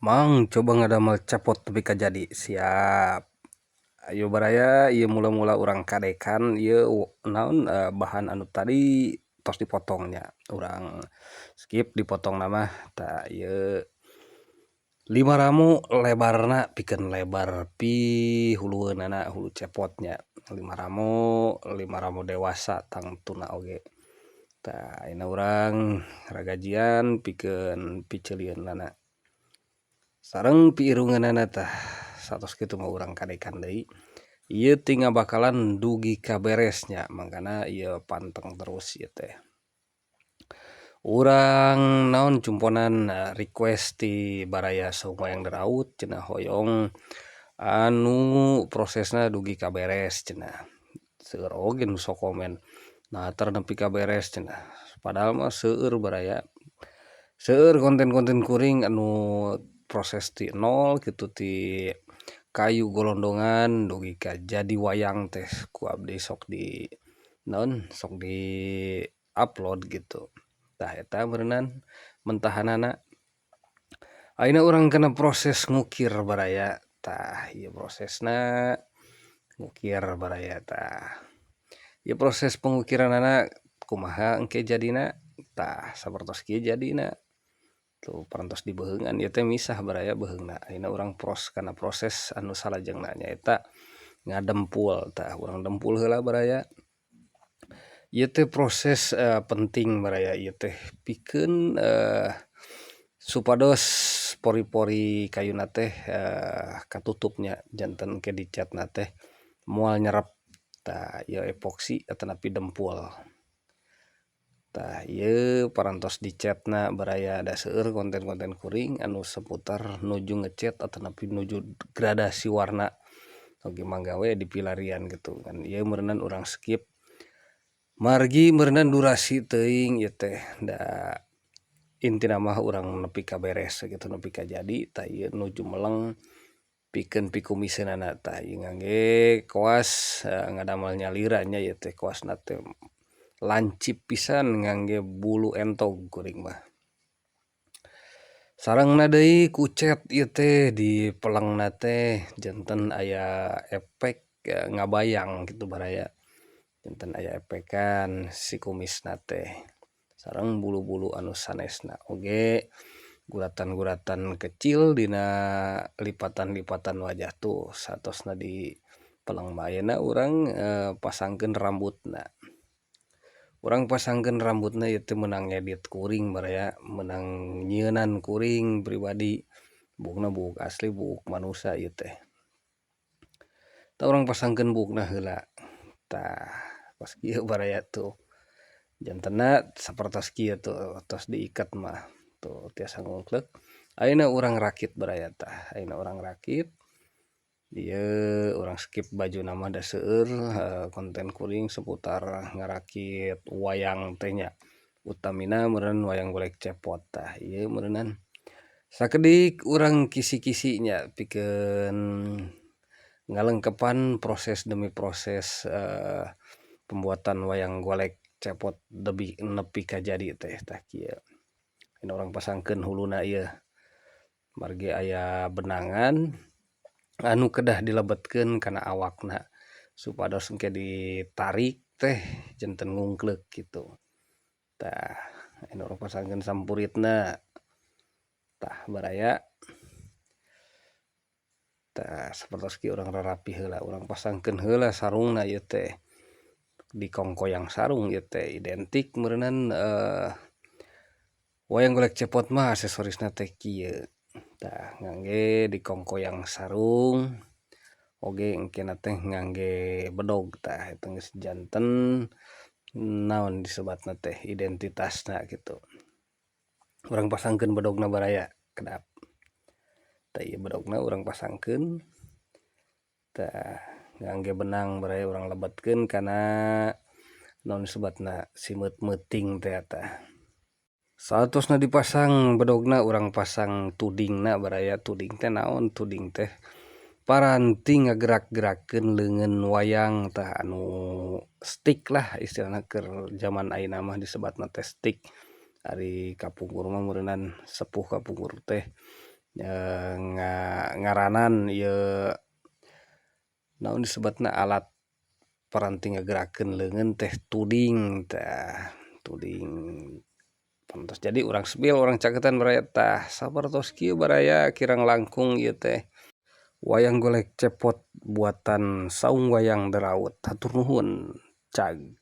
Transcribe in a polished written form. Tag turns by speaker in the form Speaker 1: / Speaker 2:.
Speaker 1: Mang coba ngadamel cepot tepi ka jadi siap. Ayo baraya ieu mula-mula urang kadekan ieu naon bahan anu tadi tos dipotong nya. Urang skip dipotongna mah. Tah ieu 5 ramu lebarna pikeun lebar pihulueunana hulu cepotnya. 5 ramu, 5 ramu dewasa tangtuna oge. Tah ayeuna urang ragajian pikeun piceulieunana. Sareng piirungeunana tah satos kitu mah urang kadekan deui. Ieu tinggal bakalan dugi ka beresnya, mangkana ieu panteng terus ieu teh. Urang naon cumponan request ti baraya Saung Wayang Deraut cenah hoyong anu prosesna dugi ka beres cenah. Seueur oge nu sok komen nah tar nepi ka beres cenah. Padahal mah seueur baraya. Seueur konten-konten kuring anu proses ti nol kitu ti kayu golondongan dugi ka jadi wayang teh ku abdi sok di naon sok di upload gitu. Tah eta meureunan mentahanana. Ayeuna urang kana proses ngukir baraya. Tah ieu prosesna ngukir baraya tah. Ieu proses pengukiranana kumaha engke jadina? Tah sapertos kieu jadina. Tuh parantos dibeheungan ieu teh misah baraya beheungna. Ayeuna urang kana proses anu salajengna nyaeta ngadempul. Tah urang dempul heula baraya. Ieu teh proses penting baraya ieu teh pikeun supados pori-pori kayuna teh katutupnya janten ke dicatna teh moal nyerep. Tah ieu epoksi atanapi dempul. Tah ieu parantos dicatna baraya da seueur konten-konten kuring anu seputar nuju ngecet atanapi nuju gradasi warna oge mangga we dipilarian gitu kan. Ieu meureunan urang skip margi meureunan durasi teuing ieu teh da intina mah urang nepi ka beres gitu nepi ka jadi. Tah ieu nuju meleng pikeun pikumiseunana. Tah ieu ngangge koas ngadamel nyalira nya ieu teh koasna teh lancip pisan ngangge bulu entog kuring mah. Sarengna deui kucet ieu teh di pelengna teh janten aya efek ngabayang kitu baraya. Janten aya efekan si kumisna teh. Sareng bulu-bulu anu sanesna oge guratan-guratan kecil dina lipatan-lipatan wajah tuh satosna di peleng mah. Ayeuna urang pasangkeun rambutna. Urang pasangkeun rambutna ieu teh meunang ngedit kuring baraya, meunang nyieunan kuring pribadi. Buukna buuk asli buuk manusa ieu teh. Tah urang pasangkeun buukna heula. Tah pas kieu baraya tuh. Jantenna sapertos kieu tuh tos diiket mah. Tuh tiasa ngungkleuk. Ayeuna urang rakit baraya tah. Ayeuna urang rakit. Ieu urang skip bajuna mah da seueur konten kuring seputar ngarakit wayang teh nya. Utamina meureun wayang golek cepot. Tah ieu meureunan sakedik urang kisi-kisi nya pikeun ngalengkepan proses demi proses pembuatan wayang golek cepot debi nepi ka jadi teh. Tah kieu. Ayeuna urang pasangkeun huluna ieu. Margi aya benangan anu kedah dilebetkeun kana awakna supados engke ditarik teh janten ngungkleuk kitu. Tah ayeuna urang pasangkeun sampuritna. Tah baraya. Tah sapertos kieu urang rarapi heula, urang pasangkeun heula sarungna ieu teh. Dikongkoyang sarung ieu teh identik meureunan wayang golek cepot mah aksesorisna teh kieu. Tah ngangge dikongkoyang sarung oge engkena teh ngangge bedog. Tah eta geus janten naon disebatna teh identitasna kitu. Urang pasangkeun bedogna baraya kedap. Tah ieu bedogna urang pasangkeun. Tah ngangge benang baraya urang lebetkeun kana naon disebatna si meut-meuting teh tah. Saatosna dipasang bedogna urang pasang tudingna baraya. Tuding teh naon? Tuding teh paranti ngagerak-gerakeun leungeun wayang tah anu stick lah istilahna keur jaman ayeuna mah disebatna teh stick. Ari kapungkur mah meureunan sepuh kapungkur teh Ngaranan ieu naon disebutna alat paranti ngagerakeun leungeun teh tuding tah, tuding. Tos jadi urang spill urang caketan baraya. Tah, sapertos kieu baraya kirang langkung ieu teh wayang golek cepot buatan Saung Wayang The Raut. Hatur nuhun, cag.